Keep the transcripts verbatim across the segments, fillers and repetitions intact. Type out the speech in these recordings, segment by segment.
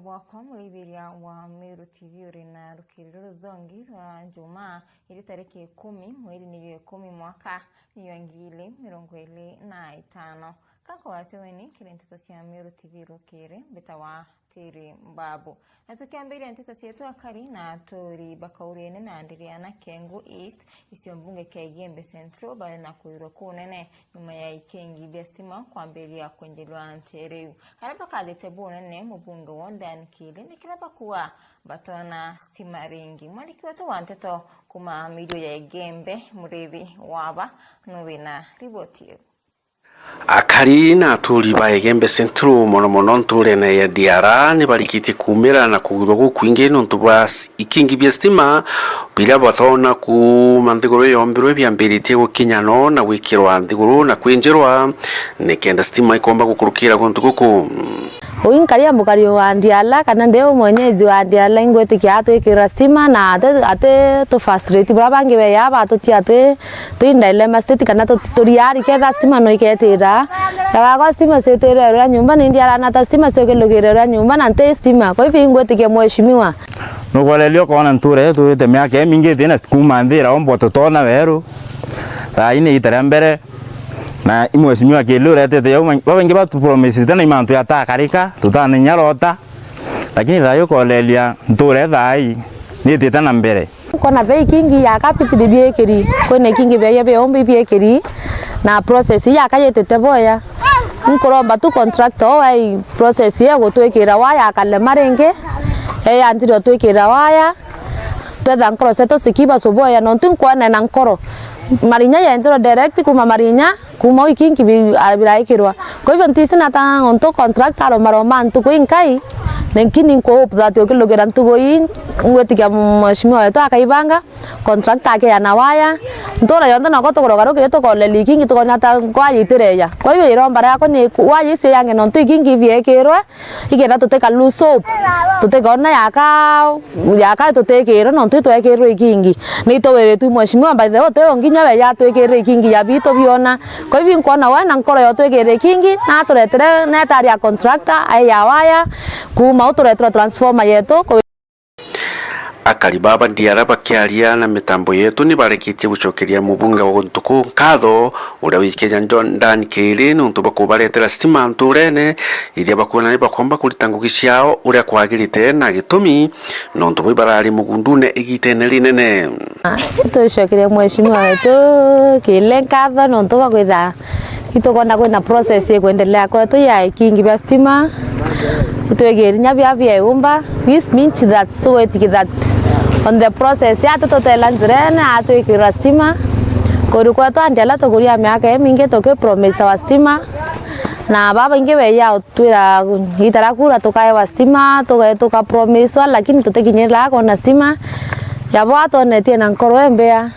Bwakwa murithiriria wa Meru T V, uri na rukiri ruthongi rwa Njumaa, iri tariki ikumi, mweri ni jwa ikumi, mwaka ni jwa ngiri igiri mirongo iri na itano. Gakwa watuweni kiri nteto cia Meru T V rukiri, mbitawa Tiri Mbabu. Na tukiambiria nteto cietu, akari na aturi ba Kaurene na Ndiriana Kengu East, icio mbunge kia Igembe Central, bari na kuirwa kunene nyuma ya ikingi bia stima kwambiria kwenjerwa ntere iu. Aria bakathite bunene, mubunge wa Dan Kiri ni kiria bakuga batona stima ringi. Mwandiki wetu wa nteto kuma mirio ya Igembe, Murithi Waba, nu wina riboti iu. Akari na aturi ba Igembe Central, mono mono nturene ya Ndiara, ni barikitie kuumira na kugwirwa gukwingi niuntu bwa s-, ikingi bia stima biria batona kuuma nthiguru yombirwe biambiritie gukinya no na gwikirwa nthiguru na kwinjirwa, nikenda stima ikomba gukurukira guntu guku. Uu inkari ya mukari wa Ndiala, kana ndi u mwenyeji wa Ndiala, ingwitikia atwikirira stima na ati, ati tu frustrate buria bangi beyaa batutia twi, twi in dilemma state, kana tu, turiari ketha stima no iketira. Yagakwa stima citirire uria nyumba, ni Ndiala na ta stima ciukilugire uria nyumba, na nti stima. Kwa hivyo ingwitikia mheshimiwa. Nukwelelia ukoona ntura yetu ite miaka imingi itina kuuma nthira ombo tutona weru. Thaa ii ni ita ria mbere. Na i mheshimiwa Kiri uretete jau, babaingi batupromisite na i mantu jatakarika, tutanenya rota. Lakini thayu ukolelia ntura thaa ii nitite na mbere. Kwona ve ikingi ya capital biekiri, kwina ikingi biaia biombi biekiri, na process yaka yitite boya. Nkuromba tu contractor oe process ye gutwikira waya akalema ringi, eyanjire utwikira waya. Twetha nkoro cietu cikiba cuboya, nontu nkwona na nkoro. Marinya yenjirwe direct kuma Marinya, kuma u ikingi bi-, a, biraikirwa. Kwa hivyo ntisi nata nontu contractor aromaroma ntuku inkai, lakini nku hope that ukilugira ntuku ii, ngwitikia mheshimiwa wetu akaibanga, contractor akeana waya. Ntura yonthe noko tukuroga rukiri tukolelia ikingi, tukona ta waya itireja. Kwa hivyo iromba riakwa ni ku-, waya iciange nontu ikingi ibiekirwe, ikenda tutika lose hope, tutikona yaka, yaka tutikirwe, nontu itwekirwe ikingi. Ni ituwiritwe mheshimiwa, by the way, uti u nginya we yatwikirire ikingi ya bitu biona. Kwa hivyo nkwona we na nkoro ya utwikirire ikingi, na aturetere netari ya contractor, ai ya waya, kuma uturetera transformer yetu. Akari baba Ndiara bakiaria na mitambo yetu ni bareketie gucokeria mubunge wa guntu kuu nkatho, uria wi Kenya John Dan Kiri, niuntu bwa kubaretera stima nturene iria bakwona ni bakomba kurita ngugi ciao uria kwagirite na gitumi, niuntu bwi barari mugundune igitene rinene. Tucokeria mheshimiwa wetu Kiri nkatho niuntu bwa kwitha itukwona kwina process ikwendelea kwetu ya ikingi bia stima, itwikiri nya bia bia iumba, which means that, so it that on the process, ati tutela njirene, atwikirira stima. Kuru kwetu Andiala tukuria miaka imingi tukipromisawa stima, na babaingi beya utwira ita ria kura tukaewa stima, tuka-, tukapromiswa, lakini tutikinyirira kwona stima. Yabo atwonetie na nkoro imbea.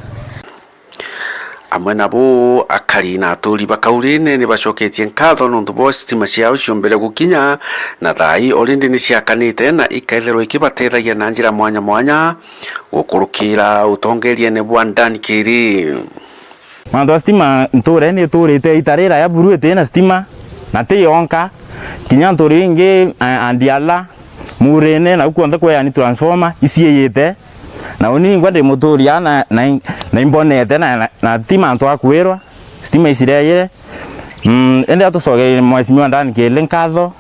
Amwe nabo akari na aturi ba Kaurene ni bacoketie nkatho niuntu bwa sitima ciao ciombere gukinya, na thaa ii already ni ciakanite na ikaithirwa ikibatethagia na njira mwanya mwanya gukurukira utongeriene bwa Dan Kiri. Mantu a sitima nturene iturite ita riraya buru itina sitima, na ti yonka, kinya nturi ingi, a-, Andiala, Murene, nau kwonthe kweani transformer iciiyite. Na uni ningwa ndi muturia na, na, na imbonete na, na, na ti mantu a kwirwa, sitima icireyire. Mm, indi atucokerie Mheshimiwa Dan Kiri nkatho,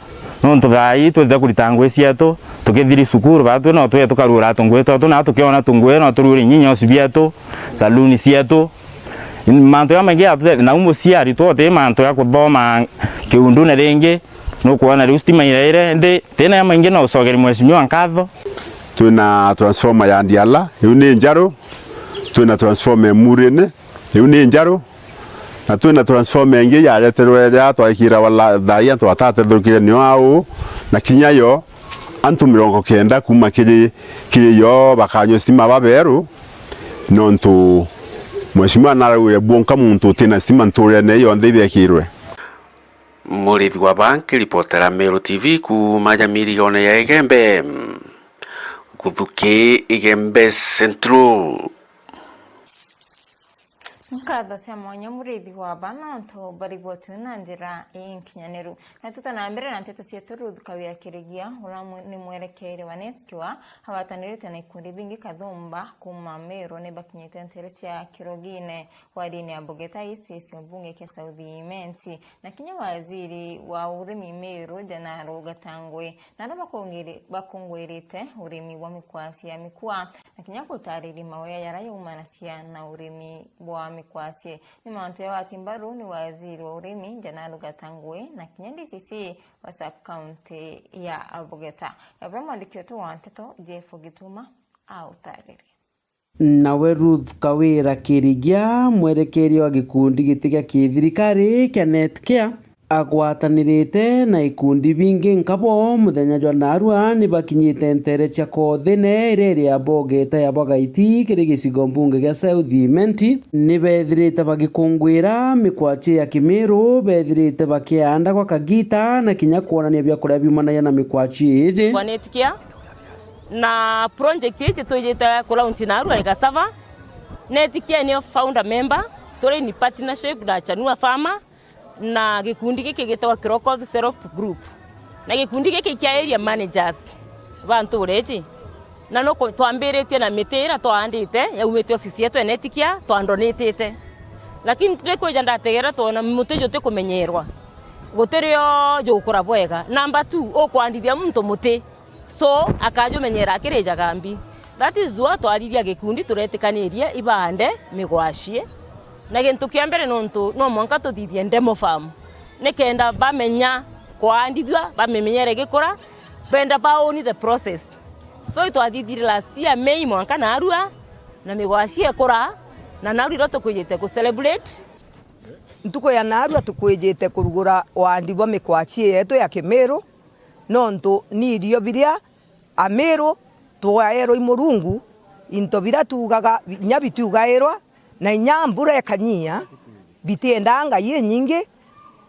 nontu thaa ii twithite kurita ngui cietu, tukithiri cukuru, batwi no twe tukarura tungui twetu, na tukiona tungui no turure inyinyosi bietu, saluni cietu. Mantu jamaingi jatutethia, nau muciari twote mantu ja kuthoma kiundune ringi, nukwona riu stima iraire, indi tina jamaingi no ucokerie Mheshimiwa nkatho. Twina transformer ya Ndiala, iu ni njaru. Twina transformer ya Murene, iu ni njaru. Na twina transformer ingi yareterwe ya twaikira wala thaa ii antu batatethukire nio au, na kinya yo antu mirongo kenda kuma kiri, kiri yo bakanyua stima baberu, nontu Mheshimiwa narauge bwonka muntu utina stima nturene yonthe ibekirwe. Murithi wa Bank, ripotera Meru T V kuuma Nyamiri yone ya Igembe. Guthuki Igembe Central. Nkatho cia mwanya murithi wa bana antu barigwa tu na njira inkinyaniru. Na tuta na mbere na nteto cietu, Ruth Kawira Kirigia, uria mwe-, ni mwerekeeri wa Netcare, agwatanirite na ikundi bingi kathumba kuuma Meru ni bakinyite ntere cia Kirogine, wardini ya Bogeta East, gicigo mbunge kia South Imenti. Na kinya waziri wa urimi Meru, Janaro Gatangwe, na aria bakongere-, bakungwirite urimi bwa mikwasi ya mikua, na kinya gutariria mawea jaria jaumanacia na urimi bwa mikwasi. Ni mantu jawati mbaru ni waziri wa urimi, Janaro Gatangwe, na kinya D C C wa sub-county ya Bogeta. Yabwe mwandiki wetu wa nteto, Jeff Gituma, autaririe. Nawe Ruth Kawira Kirigia, mwerekeeria wa gikundi giti gia kithirikari kia Netcare, agwatanirite na ikundi bingi nkabo muthenya jwa naarua ni bakinyite ntere cia Kothine iria iri ya Bogeta ya Bagaiti kiri gicigo mbunge gia South Imenti. Ni bethirite bagikungwira mikwachi ya Kimiru, bethirite bakianda gwa kagita na kinya kwonania biakuria biumanagia na mikwachi iji. Kwa Netcare, na project iji twijite ku launch naarua ni cassava. Netcare niyo founder member, turi in partnership na Chanua Farmer na gikundi giki gitagwa Kiroko Self Group. Na gikundi giki kia area managers ba ntuura iji. Na nuku-, twambiritie na miti iria twaandite, yaumite ofisi yetu ya Netcare, twandonitite. Lakini turikwija ndategera twona muti jutikumenyerwa. Gutirio jukura bwega. Number two, ukwandithia muntu muti. So, akajumenyera akirijaga mbi. That is why twariria gikundi turetikanirie ibaande migwachie. Na gintu kia mbere nontu no mwanka tuthithie demo farm. Nikenda bamenya kwaandithua, bamimenyere gikura, benda ba own the process. So, itwathithirie last year May mwanka naarua, na migwachie ikura, na naarua irio tukwijite ku celebrate. Ntuku ya naarua tukwijite kurugura waandi bwa mikwachie yetu ya Kimiru, nontu ni irio biria Amiru twaerwa i Murungu, into biria tuugaga inya bitiugairwa, na inya mbura ikanyia, bitiendaa ngai inyingi.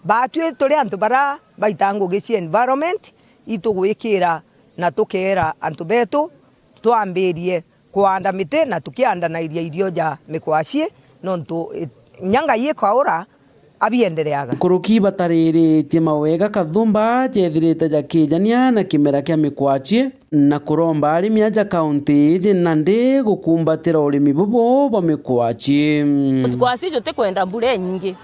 Baatui turi antu baria baitaa ngugi cia environment, itugwikira na tukeera antu betu twambirie kwaanda miti na tukiandanairia irio ja mikwachie, nontu i-, inya ngai ikaura, abiendereaga. Nkuruki batariritie mawega kathumba jethirite jakijania na kimera kia mikwachie, na kuromba arimi aja kaunti iji nandi gukumbatira urimi bubu bwa mikwachie. Mikwachie jutikwenda mbura inyingi.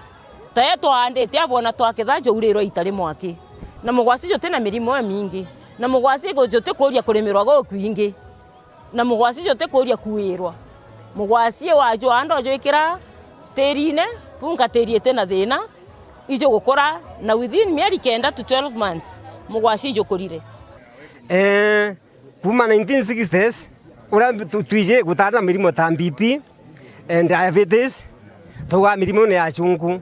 Tae twaandite abona twaketha jaurirwa ita rimwe aki. Na mugwachie juti na mirimo imingi. Na mugwachie gu-, jutikuria kurimirwa gukwingi. Na mugwachie jutikuria kuirwa. Mugwachie wajwaanda ujwikira tiirine, bunka tiiri iti na thina, ijugukura, na within mieri kenda to twelve months, mugwachie ijukurire. Eh, kuuma nineteen sixties, uria tu-, twiji gutaari na mirimo ta B P and diabetes, twaugaga mirimo ni ya chungu.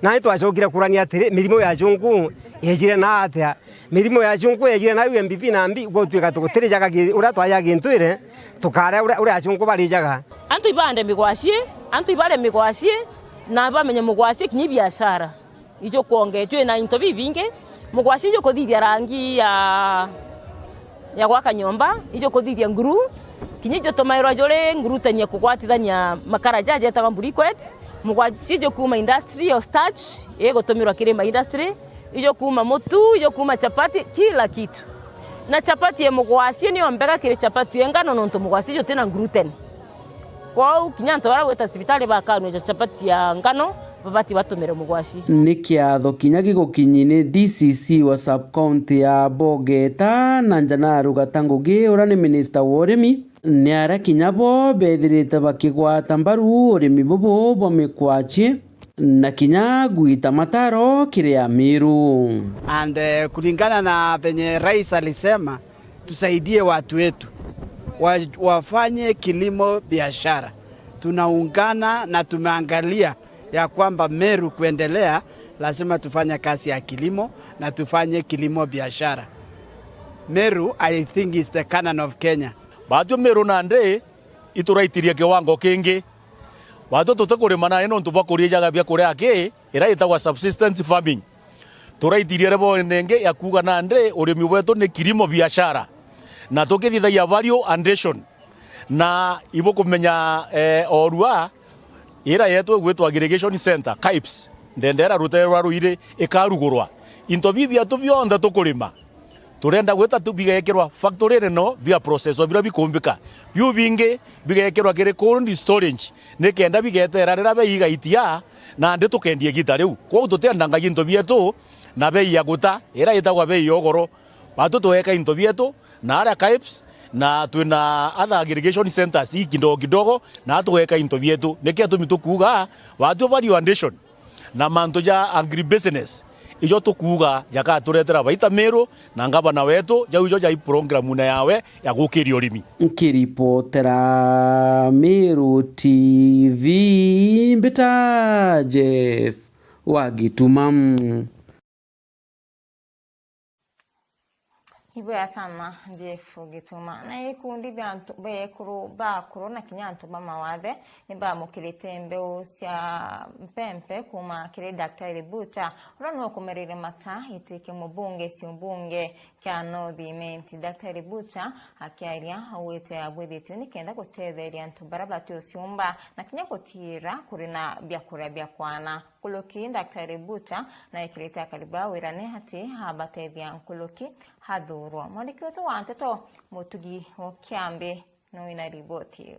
Na ni twacokire kurania atiri, mirimo ya chungu yejire na atia? Mirimo ya chungu yejire na U M B P na mbi, gutwika tugutirijaga gi-, uria twajaga gintwire, tukaria uria, uria achungu barijaga. Antu ibaande migwachie, antu ibare migwachie, na bamenye mugwachie kinya ibiashara. Ijukwonge, twina into bibingi. Mugwachie ijukuthithia rangi ya ya gwaka nyomba, ijukuthithia nguru, kinya ijutumairwa juri ngurutania kugwatithania makara jaja jetagwa briquettes, mugwachie ijukuuma industry ya starch, igutumirwa kiri ma industry, ijukuuma mutu, ijukuuma chapati, kila kitu. Na chapati ya mugwachie niyo mbega kiri chapati ya ngano, nontu mugwachie juti na gluten. Kwou kinya antu baria gwita cibitari bakanua ja chapati ya ngano, babati batumire mugwachie. Ni kiatho kinya gigukinyi ni D C C wa sub-county ya Bogeta na Njana Rugata Ngugi, uria ni minista wa urimi, ni aria kinya bo bethirite bakigwata mbaru urimi bubu bwa mikwachie na kinya gwita mataro kiri Amiru. And, eh, kulingana na venye rais alisema, tusaidie watu wetu wa-, wafanye kilimo biashara. Tunaungana na tumeangalia ya kwamba Meru kuendelea, lazima tufanye kazi ya kilimo na tufanye kilimo biashara. Meru, I think, is the Canaan of Kenya. Baatwi Meru nandi ituraitirie kiwango kingi. Baatwi tutikurima nandi nontu bwa kurijaga biakuria aki, iria itagwa subsistence farming. Turaitirie rebo nenge ya kuuga nandi urimi bwetu ni kilimo biashara. Na tukithithagia value addition. Na ibukumenya, eh, orua, Ira yetu igwitwa Aggregation Center, KAIPS, ndendera rutere rwa Ruiri ikarugurwa. Into biu bietu bionthe tukurima, turenda gwita tu bigekirwa factory-ini no biga processwa biria bikumbika. Biu bingi bigekirwa kiri cold storage, nikenda bigetera riria bei igaitia, nandi tukendia igita riu. Kwou tutiendangagia into bietu na bei ya guta, iria itagwa bei ya ugoro. Batu tugeka into bietu, na aria KAIPS, na twina other aggregation centers ii kidogo kidogo, na tugeka into bietu. Nikio tumi tukuuga, batu value addition na mantu ja agribusiness, ijo tukuuga jakaturetera baita Meru na ngavana wetu, jau ijo jai programune yawe ya gukiria urimi. Nkiripotera Meru T V, mbita Jeff wa Gituma. Ibwega sana, Jeff Gituma. Na ikundi bia antu, bia ekuru, ba akuru na kinya antu ba mawathe ni bamukirite mbeu cia mpempe kuuma kiri Daktari Butcher, uria ni ukumerire mata giti kia mubunge cia ubunge kia North Imenti. Daktari Butcher akiaria augite abwithitue nikenda gutetheria antu baria bati uciumba na kinya gutiira kuri na biakuria bia kwana. Nkuruki Daktari Butcher naikirite akari ba wirane ati abatethia nkuruki athurwa. Mwandiki wetu wa nteto Mutugi wa Kiambi no wina riboti iu.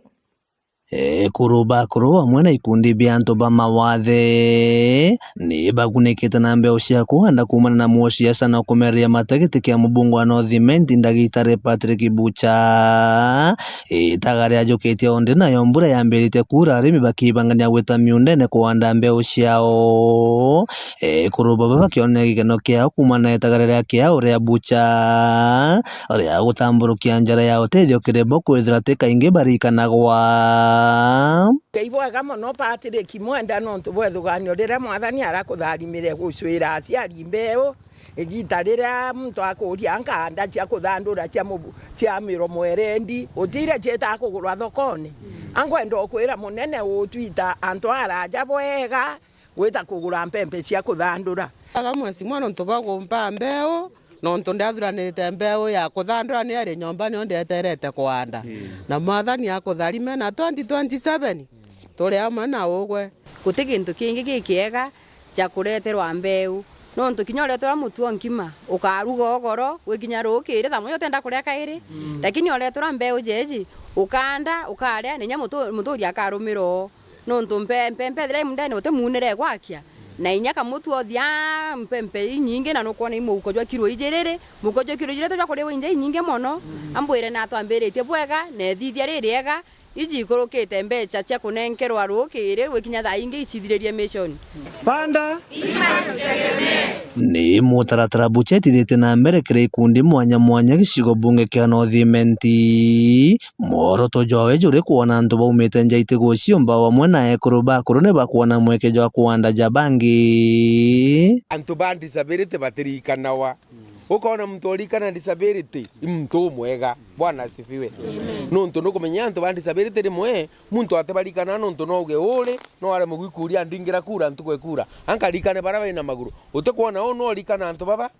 Ekuru ba akuru amwe na ikundi bia antu ba mawathe ni bagunikite na mbeu cia kuanda kuumana na musiasa na kumereria mata giti kia mubunge wa North Imenti Ndagitari Patrick Butcher. Itaga riajukitie o ndi nayo mbura yambirite kuura, arimi bakibangania gwita miundene kuanda mbeu ciao. Ekuru baba bakionania gikeno kiao kuumana na itaga riria kiao ria Butcher ria gutamburukia njara ya utethio kiri bo, kwithira ti kaingi barikanagwa. Ngai bwega mono, Patrick Mwenda, nontu bwa ithuganio riria Mwathani arakutharimire gucwira aciari mbeu. Igita riria muntu akuuria nkaanda cia kuthandura cia mubu-, cia miromo irendi, uti iria ciitaga kugurwa thokone? Ankwenda ukwira munene utwita antu araja bwega gwita kugura mpempe cia kuthandura. Aga mwesimwa nontu bwa kumpa mbeu, nontu ndathuranirite mbeu ya kuthandura ni ari nyomba nio ndeterete kuanda. Na Mwathani akutharime na twenty twenty-seven turi amwe na ugwe. Guti gintu kingi gikiega ja kureterwa mbeu. Nontu kinya ureterwa mutu o nkima, ukaruga ugoro, gwikinya rukiri, thaa muja utenda kuria kairi. Lakini ureterwa mbeu jeji, ukaanda, ukaria, na inya mutu-, muturi akarumira o. Nontu mpe-, mpempe ethira i mundene uti muunire gwakia, na inya kamutu othia mpempe inyingi, na nukwona i muhuko jwa kiro ijiriri, muhuko jwa kiro ijiriri tujwa kuriwa inja inyingi mono. Ambwire natwambiritie bwega, na ethithia ririega, Iji ikurukite mbecha cia kunenkerwa rukiri gwikinya thaa ingi icithiririe mission. Panda. Ni mutaratara bucetithitie na mbere kiri ikundi mwanya mwanya gicigo bunge kia North Imenti. Mworoto jwawe juri kwona antu baumite nja itiguciumba bamwe na ekuru bakuru ni bakwona mweke jwa kwanda ja bangi. Antu ba disability batirikanawa. Ukoona muntu urikana disability, i muntu umwega. Bwana asifiwe. Nuntu nukumenya antu ba disability rimwe, muntu atibarikana nuntu no uge uri, no aremwe gwikuria ndingira kura ntuku e kura. Ankarikane baria baina maguru. Utikwona uu no urikana antu baba?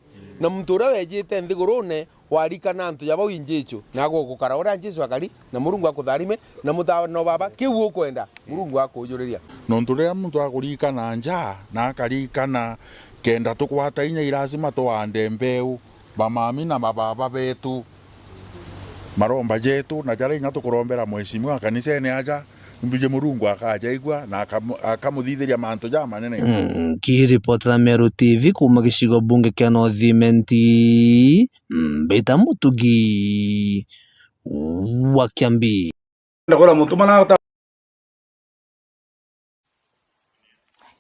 Na muntu uria wejite nthigurune, warikana antu ja bau injichu, nagwe ugukara uria Jesu akari, na Murungu akutharime, na mutano baba, kiu ukwenda, Murungu akujuriria. Nontu riria muntu akurikana nja, na akarikana kenda tukwata inya, i lazima tuande mbeu, bamami na bababa betu, maromba jetu, na jaria inya tukurombera mheshimiwa kanisene aja, mbiji Murungu akajaigua na akamu-, akamuthithiria mantu jamanene. Nkiripotera Meru T V kuuma gicigo bunge kia North Imenti, mbita Mutugi wa Kiambi. Ndakora muntu mana ta-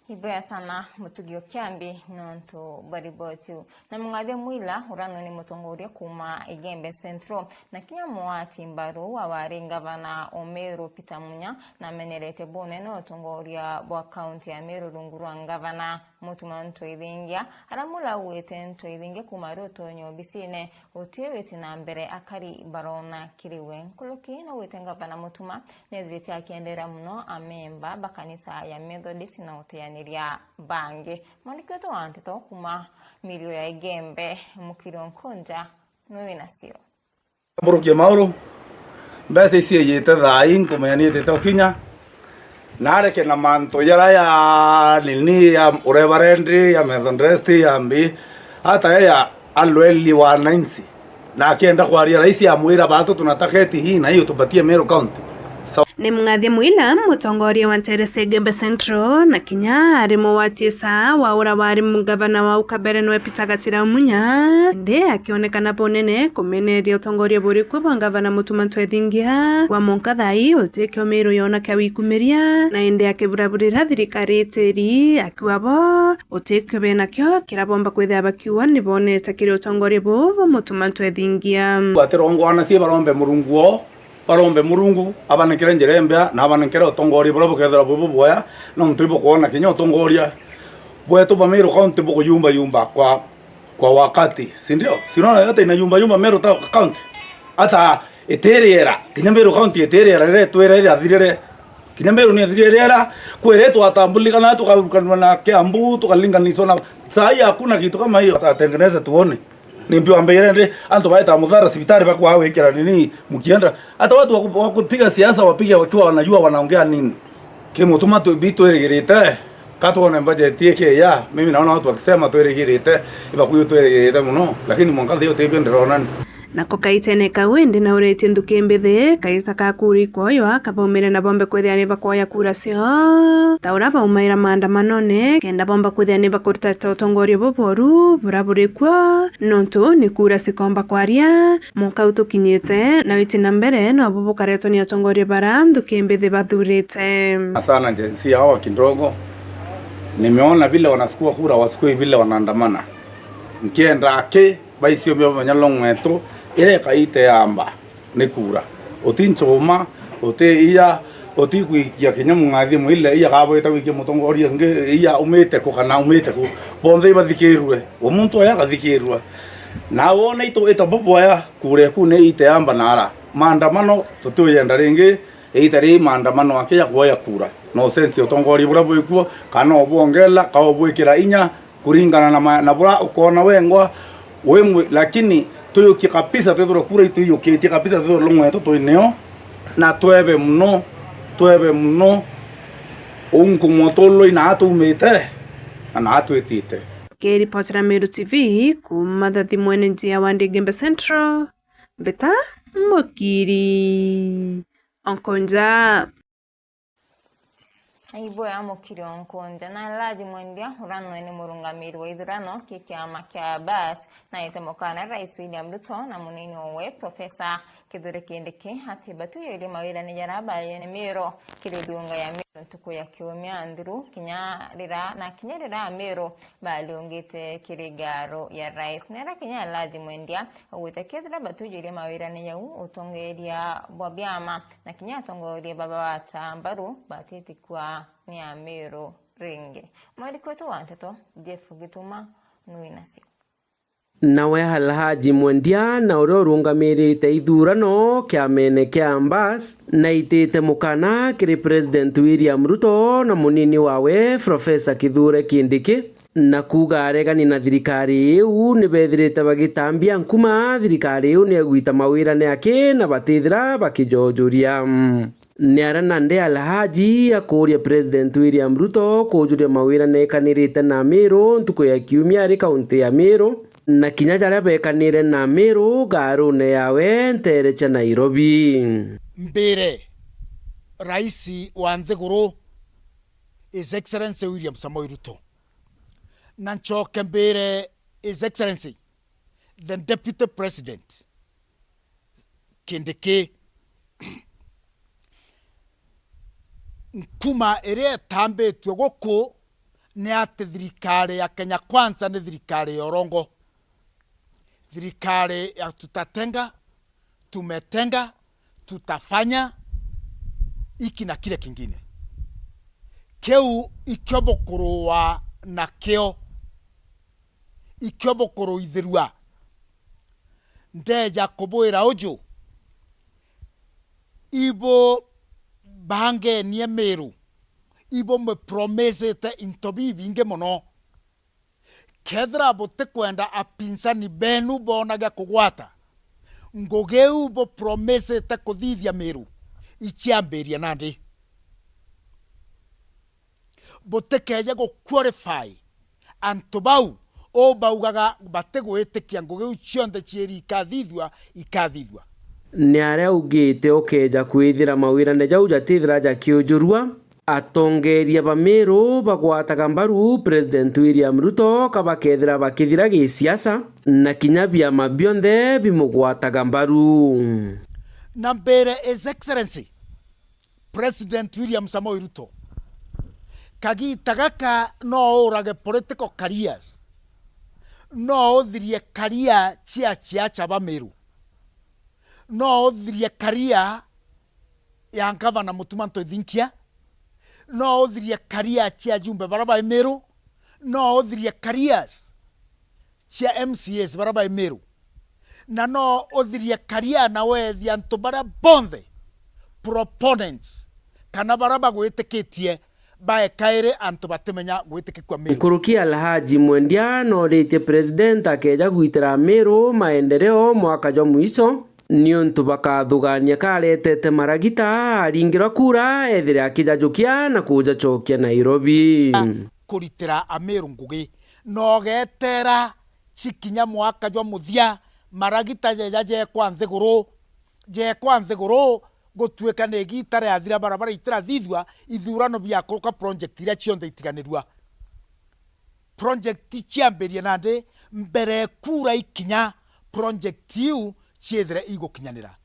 Ibwega sana Mutugi o Kiambi nontu bwa riboti iu. Na Mung'athia Mwila, uria nuu ni mutongoria kuuma Igembe Central, na kinya mwati mbaru wa wari ngavana o Meru Peter Munya, namenerete bunene utongoria bwa kaunti ya Meru rungu rwa ngavana Mutuma Ntwithingia, aria murauite Ntwithingia kuuma ari utonyi obisine, uti witi na mbere akari barona kiri we. Nkuruki na gwite ngavana Mutuma, nethirite akiendera mono amemba ba kanisa ya Methodist na uteaniria bangi. Mwandiki wetu wa nteto kuuma mirio ya Igembe, Mukiri Nkunja, nwe wina cio. Mburukie mauru, mbeca ici ijite thaa ii, nkumenya ni itite gukinya. Na areke na mantu jara ya nini, ya ureverend, ya Methodist, ya mbi, hata ya alweli wananchi. Na akienda kwaria, rais amwira, "Batu tunataka eti hii na hii utupatie Meru County." Sa- Ni Mung'athia Mwila, mutongoria wa nteere cia Igembe Central, na kinya ari mugwatisa wa ura wari ngavana wa au kabere nwe Peter Gatira Munya, indi akionekana bunene kumeneria utongoria buri kuo bwa ngavana Mutuma Ntwethingia. Kwa munka thaa ii utikio Meru yona kia wikumiria, na indi akiburaburira thirikari itiri akiuga bo utikio benakio kiria bomba kwithira bakiuga ni bonete kiri utongoria buu bwa Mutuma Ntwethingia. Batirongwana cie barombe Murungu wao, barombe Murungu abanenkere njira imbea na abanenkere utongoria buria bukethirwa bwi bubwea, nontu ibukwona kinya utongoria bwetu bwa Meru County bukuyumbayumba kwa, kwa wakati, si ndio? Si unaona yote inayumbayumba Meru ta-, County? Hata itiriera, kinya Meru County itiriera riria itwira irathirire. Kinya Meru ni ithirire riera, kwiri twatambulikana, tukarukanwa na Kiambu, tukalinganishwa na, saa hii hakuna kitu kama hiyo. Atatengeneze tuone. Ni mbi wambeire ndi, antu baeta muthara cibitari bakwa wikira nini, mukienda. Hata watu wa ku-, wa kupiga siasa wapige wakiwa wanajua wanaongea nini. Kimutuma tu-, bi twirigirite, ka tuone budget ikija, mimi naona watu wakisema twirigirite, ibakuyu twirigirite muno, lakini mwanka thio tibio ndirona ni. Nako kaitene kau indi nauretie nthuki mbithi, kaita ka kura ikwoywa kabaumire na bombe kwithia ni bakoya kura cio, ta uria baumaira maandamanone, kenda bomba kwithia ni bakurita ta utongoria buboru buria buri kuo, nontu ni kura cikomba kwaria. Mwaka u tukinyite, na witi na mbere, nobu bukaretwa ni atongoria bara nthuki mbithi bathurite. Sana Gen Z hawa kidogo. Nimeona vile wanachukua kura, wachukue vile wanaandamana. Nkienda aki, baiciomia bamenya Long'wetu, iria ikaite yamba ni kura. Uti nchuma, uti iya, uti kwikia kinya mung'athi mwile, iya kabwita gwikia mutongoria ungi, iya umite ku kana umite ku. Bonthe ibathikirue. O muntu oya akathikirua. Na wona itu ita bubwaya, kura eku ni ite yamba nara. Maandamano tutiuyenda ringi, ita ri maandamano aki ya kuoya kura. No sense utongoria buria bwikuo, kana obwongela, ka obwikira inya, kuringana na ma-, na bura ukona wengwa wi mwi-, lakini tuyukie kabisa, twithirwe kura itu iyukitie kabisa, twithirwe Long'wetu twi nio, na twebe muno, twebe muno uu nkumwa utului na atumite na na atwitite. Kiripotera Meru T V kuuma Thathi mwene njia wa Ndigembe Central, Mbita Mukiri Onkonja. Ibwe ya Mukiri Onkonja na Laji Mwendia, uria nwe ni murungamiri wa ithurano ki kiama kia Bas, naite mukana Rais William Ruto na munini owe Profesa Kithure Kindiki ati batujurie mawirane jaria baye ni Meru kiri thiunga ya Meru ntuku ya kiumia nthiru kinya rira, na kinya rira Meru bariungite kiri ngaro ya Rais. Nera kinya Laji Mwendia augite kethira batujurie mawirane jau, utongeria bwa biama na kinya atongoria baba bata mbaru batitikwa ni Ameru ringi. Mwandiki wetu wa nteto, Jeff Gituma, nwi nacio. Nawe Alhaji Mwendia, na uria urungamirite ithurano kiamene kia Mbas, naitite mukana kiri President William Ruto na munini wawe Profesa Kithure Kindiki, na kuuga aregani na thirikari iu ni bethirite bagitambia nkuma thirikari iu ni egwita mawirane aki na batithira bakijojuria. Ni aria nandi Alhaji akuuria President William Ruto kujuria mawira nekanirite na Amiru ntuku ya kiumia ari kaunti ya Amiru, na kinya jaria bekanire na Amiru gaarune yawe nteere cia Nairobi. Mbire Rais wa nthiguru, His Excellency William Samoei Ruto, na ncoke mbire His Excellency the Deputy President Kindiki, nkuma iria itambitue guku ni ati thirikari ya Kenya Kwanza ni thirikari ya urongo, thirikari ya tutatenga, tumetenga, tutafanya, hiki na kile kingine. Kiu ikio bukurua nakio, ikio bukuruithirua. Ndeja kubwira uju, ibu bangenie Miru, ibu mupromisite into bibingi mono. Kethira butikwenda apinzani benu boona gia kugwata, ngugi iu bupromisite kuthithia Miru iciambiria nandi. Butikeeje gu qualify antu bau u baugaga batigwitikia ngugi iu cionthe ciiri ikathithua, ikathithua. Ni aria augite ukeeja kwithira mawirane jau jatithira jakiujurua, atongeeria ba Meru bagwataga mbaru President William Ruto ka bakethira bakithira gisiasa, na kinya biama bionthe bimugwataga mbaru. Na mbere His Excellency, President William Samoei Ruto, kagiita gaka no uurage political careers, no uthirie career cia ciaca ba Meru, no uthirie career ya Ngavana Mutuma M'Ethingia, no uthirie career cia ajumbe bara bai Meru, no uthirie careers cia M C As bara bai Meru, na no uthirie career na weethia antu bara bonthe proponents kana bara bagwitikitie bae kairi antu batimenya gwitikikua Meru. Nkuruki Alhaji Mwendia nooritie President akeeja gwitira Meru maendeleo mwaka jwa mwiso, niuntu bakathugania karetete maragita aringirwa kura ethire akijajukia na kujacokia Nairobi. Kuritira Ameru ngugi, na ugeetera cikinya mwaka jwa muthia, maragita jeeja jeekwa nthiguru, jeekwa nthiguru, gutuika ni igiita riathira barabara itirathithua, ithurano biakuruka, project iria cionthe itiganirua. Project ciambirie nandi, mbere kura ikinya, project iu ciithire igukinyanira.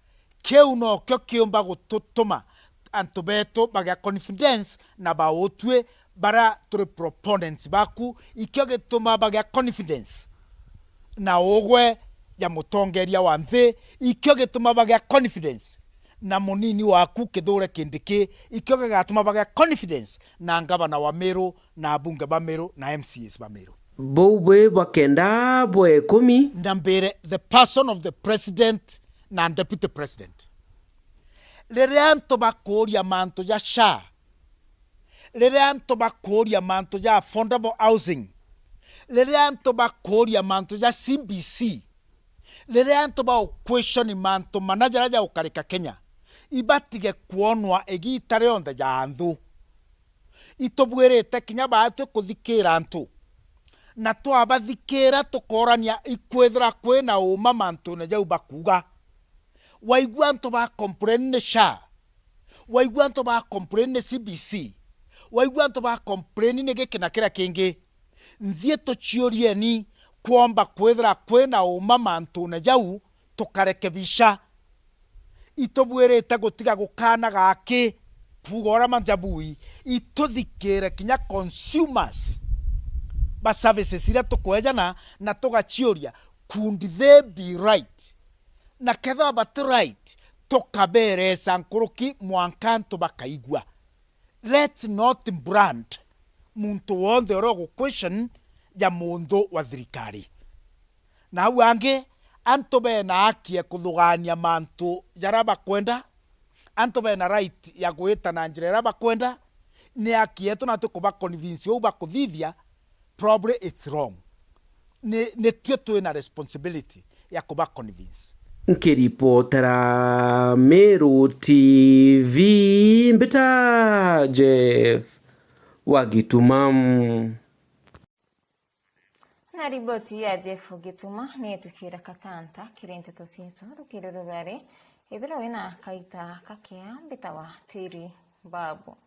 Kiu nokio kiumba gututuma antu beetu bagea confidence na bautwi baria turi proponents baku, ikio gituma bagea confidence na ugwe ja mutongeria wa nthi, ikio gituma bagea confidence na munini waku Kithure Kindiki, ikio gigatuma bagea confidence na ngavana wa Meru na abunge ba Meru na M C As ba Meru. Buu bwi bwa kenda bwa ikumi. Na mbere, the person of the president na deputy president. Riria antu bakuuria mantu ja SHA, riria antu bakuuria mantu ja affordable housing, riria antu bakuuria mantu ja C B C, riria antu ba question mantu mana jaria jaukarika Kenya, ibatige kwonwa igiita rionthe ja anthu. Itubwirite kinya baatwi kuthikiira antu, na twabathikiira tukoorania ikwithira kwina uuma mantune jau bakuuga. Waigua antu ba complain ni SHA, waigua antu ba complain ni C B C, waigua antu ba complain ni giki na kiria kingi, nthie tuciurieni kwomba kwithira kwina uuma mantune jau tukarekebisha. Itubwirite gutiga gukaana gaki, kuuga uria manjabui, ituthikiire kinya consumers ba services iria tukwejana na tugaciuria, could they be right? Na kethira bati right, tukabeeresa nkuruki mwanka antu bakaigua. Let's not brand muntu wonthe uria ugu question ja munthu wa thirikari. Na au angi, antu bena haki ya kuthugaania mantu jaria bakwenda, antu bena right ya gwita na njira iria bakwenda, ni haki yetu natwi kuba convince uu bakuthithia, probably it's wrong. Ni, ni tui twina responsibility ya kuba convince. Nkiripotera Meru T V, mbita Jeff wa Gituma. Na riboti ya Jeff Gituma ni itukire katanta kiri nteto cietu rukiri rurwari. Ethira wina kaita kakea, mbita wa Tiri Babu.